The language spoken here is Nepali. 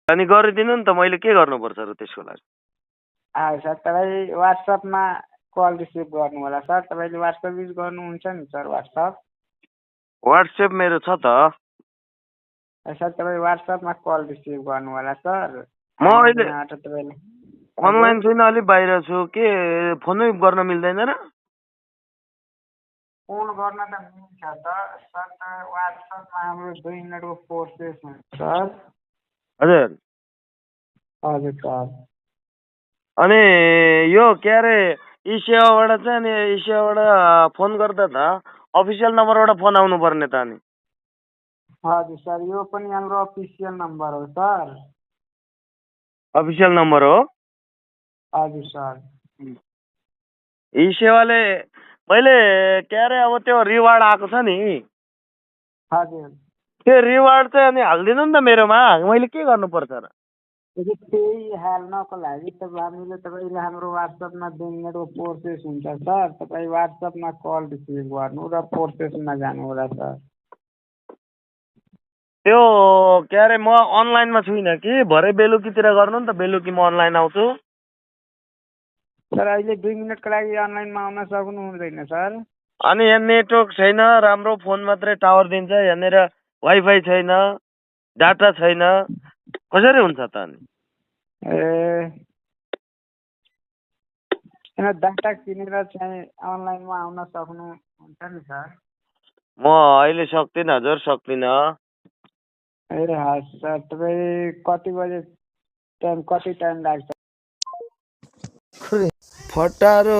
अनि गरिदिनु नि त, मैले के गर्नुपर्छ र त्यसको लागि? सर तपाईँ वाट्सएपमा कल रिसिभ गर्नु होला सर। तपाईँले वाट्सएप युज गर्नुहुन्छ नि सर? वाट्सएप मेरो छ त सर। तपाईँ वाट्सएपमा कल रिसिभ गर्नु होला सर। म अहिले तपाईँले अनलाइन छैन, अलिक बाहिर छु के, फोनै गर्न मिल्दैन र? फोन गर्न त मिल्छ सर वाट्सएपमा हाम्रो 2 मिनटको प्रोसेस हुन्छ सर। हजुर सर। अनि यो के अरे ई सेवाबाट चाहिँ, अनि ई सेवाबाट फोन गर्दा त अफिसियल नम्बरबाट फोन आउनु पर्ने त अनि? हजुर सर, यो पनि हाम्रो अफिसियल नम्बर हो सर। अफिसियल नम्बर हो? हजुर सर। ई सेवाले मैले के अरे अब त्यो रिवार्ड आएको छ नि, हजुर, त्यो रिवार्ड चाहिँ अनि हालिदिनु नि त मेरोमा, मैले के गर्नुपर्छ र? त्यही हाल्नको लागि तपाईँले हाम्रो वाट्सएपमा 2 मिनटको प्रोसेस हुन्छ सर। तपाईँ वाट्सएपमा कल रिसिभ गर्नु र प्रोसेसमा जानु होला सर। त्यो के अरे म अनलाइनमा छुइनँ कि, भरे बेलुकीतिर गर्नु नि त, बेलुकी म अनलाइन आउँछु। सर अहिले 2 मिनटको लागि अनलाइनमा आउन सक्नु हुँदैन सर। अनि यहाँ नेटवर्क छैन, राम्रो फोन मात्रै टावर दिन्छ, यहाँनिर वाइफाई छैन, डाटा छैन, कसरी हुन्छ त अनि? डाटा किनेर चाहिँ अनलाइनमा आउन सक्नु हुन्छ नि सर। म अहिले सक्दिनँ हजुर, सक्दिनँ। हस् सर, तपाईँ कति टाइम लाग्छ? फटारो